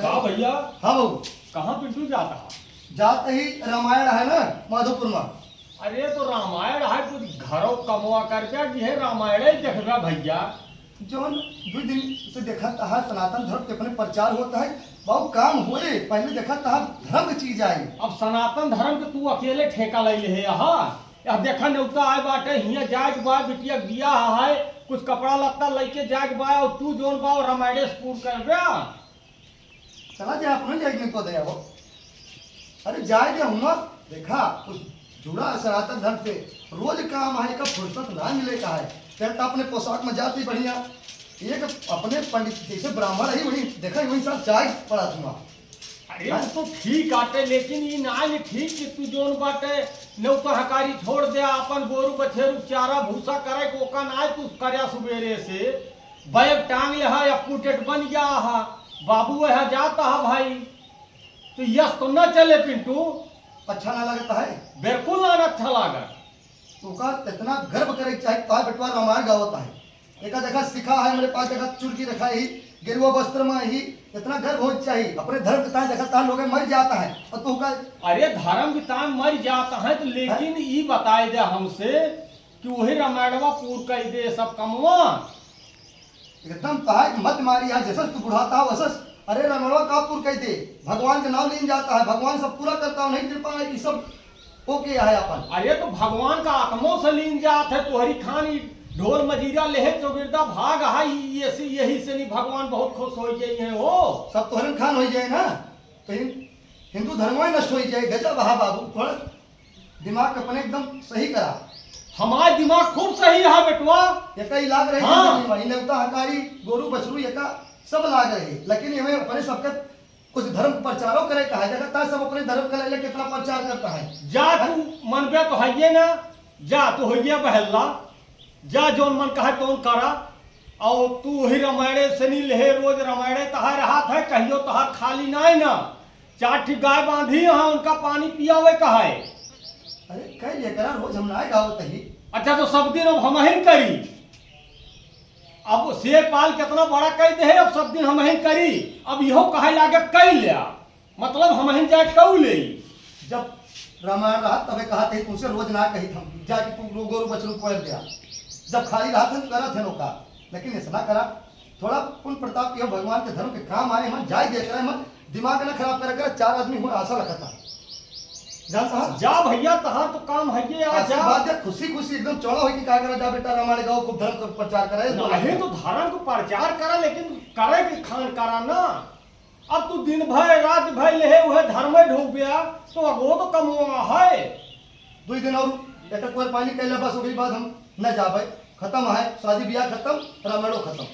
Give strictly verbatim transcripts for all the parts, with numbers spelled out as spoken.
का भइया? हाँ बाबू। कहाँ पिंटू जात हा? जात ही रामायण है ना माधोपुर मा। अरे तो रामायण है, कुछ घरो कमवा कर जा, जिहे रामायण ही देखबा भइया। जौन दुइ दिन से देखत हा सनातन धर्म के अपने प्रचार होत है, बाबू काम होए, पहिले देखत हा धर्म के चीज आई। अब सनातन धर्म के तू अकेले ठेका लइ लेहे हा। यह देखा नेउता आए बाटे, हियाँ जाए के बा, बिटिया के बियाह है, कुछ कपड़ा लत्ता लइके जाए के बा, और तू जौन बा रामायणे से पूर करबा। चला जाए, अपने जाए के तो दे आवो। अरे जाए दे हुआ, देखा, कुछ जुड़ा है सनातन धर्म से, रोज काम है, कब फुर्सत ना मिले का है। तेरे तो अपने पोशाक में जाती बढ़िया, एक अपने पंडित जैसे ब्राह्मण है, वही देखा, वही साथ जाए पड़ा तुम। अरे, हाँ? वो तो ठीक आटे, लेकिन ई ना है ठीक कि तू जौन बाटे, नेउता हकारी छोड़ दे, अपन गोरू बछेरू चारा भूसा करे को का ना है, तू कर्या सुबेरे से बैग टांग ले हा, अप्पू टेट बन गया हा, बाबू वह जाता हा भाई, तो यस तो न चले पिंटू। अच्छा ना लगता है? बिल्कुल ना अच्छा लागत। तो का इतना गर्व करे के चाहे, तोहार बेटवा रामायण गावत है। एका देखा सिखा है मेरे पास, देखा चुरकी रखा ही, गेरुआ वस्त्र में ही, इतना गर्व हो चाहिए। अपने धर्म के ताई देखा तार लोग मर जाता है, और तू का अरे धर्म के ताई मर जाता है तो लेकिन हैं? ई बताए दे हमसे कि वही रामायणवा पूर कर दे सब कमवा। एकदम तहाई मत मारी, आज जसस तू बुढ़ाता हो, वसस, अरे रामायणवा का पूर कर दे, भगवान के नाम लीन जाता है, भगवान सब पूरा करता है, नहीं कृपा है, ये सब ओके है अपन। अरे तो भगवान का आत्मो से लीन जात है, तोहरी खानी ढोल मजीरा लेहे चौगिरदा भाग है, ये से, यही से नहीं भगवान बहुत खुश हो गई है हो। सब तोहरन खान हो जाए ना, तो हिन-, हिंदू धर्मो ही नष्ट हो जाए, गजब हा बाबू, थोड़ा दिमाग अपने एकदम सही करा। हमार दिमाग खूब सही है बेटवा। एका इलाज रही हाँ। जिंदगी में, इनौता हकारी, गोरू बछरू एका सब लाग रही, लेकिन एमे अपने सबके कुछ धर्म प्रचारो करे का है, देखा ता सब अपने धर्म के लिए कितना प्रचार करता है। जा हैं? तू मनबे तो हइये ना, जा तू होइये बहल्ला, जा जौन मन कहे तौन करा, और तू वही रामायणे से नहीं लेहे, रोज रामायणे तहार हाथ है, कहियो तहार खाली नाई ना। चार ठी गाय बांधी यहाँ, उनका पानी पियावे का है। अरे कई एकरा रोज हम नाई गावत ही। अच्छा तो सब दिन अब हम ही करी, अब शेर पाल कितना बड़ा कह दे, अब सब दिन हम ही करी, अब इहो कहे लागे कई लिया, मतलब हम ही जाए कऊ ले। जब रामायण रहा तबे कहा थे तुमसे रोज ना कही हम, जाके तू रो-, गोरू बछरू कोयर दिया, जब खाली रहा थे तो करा थे लोग का, लेकिन ऐसा ना करा। थोड़ा पुण्य प्रताप के हो, भगवान के धर्म के काम आए, मन जाए देख रहे, मन दिमाग ना खराब करे, करे, चार आदमी हुआ आशा रखा था। जानता है? जा भैया, तहार तो काम है ये, आ जा। आशीर्वाद दे, खुशी खुशी एकदम चौड़ा होई कि का करा, जा बेटा, रामायण गाओ, खूब धर्म का प्रचार करे, नहीं तो धर्म को प्रचार करा, लेकिन करे के खान करा ना। अब तू दिन भर, रात भर लेहे उहे धर्म ढोक गया, तो अब वो तो कमवा है। दुई दिन और एक कोर पानी कैला, बस ओकरी बाद हम न जाबे, खत्म है, शादी ब्याह खत्म, रामायणो खत्म।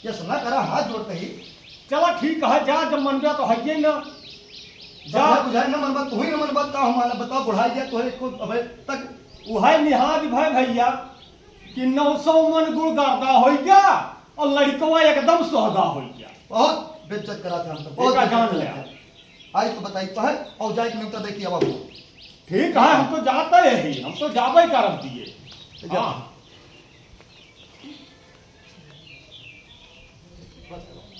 ये सुना करा, हाथ जोड़ते ही। चला ठीक है, जा, जब मन जा तो हइये ना। जा। जा। बुझाए ना मन बात, तू ही ना मन बात, का हम आना बताओ, बुढ़ाई गया तोहरे को अबे तक। उहे निहाद भय भैया कि नौ सौ मन गुड़ गर्दा होई गया और लड़कवा एकदम सोहदा होई गया। बहुत बेइज्जत करा था हम तो, बहुत एका बेइज्जत जान करा ले। था। आई तो बताई तो है, और जाए कि नहीं तो देखी अब आपको। ठीक है, हम तो जाते ही, हम तो जाबे करब दिए। तो जा। हाँ।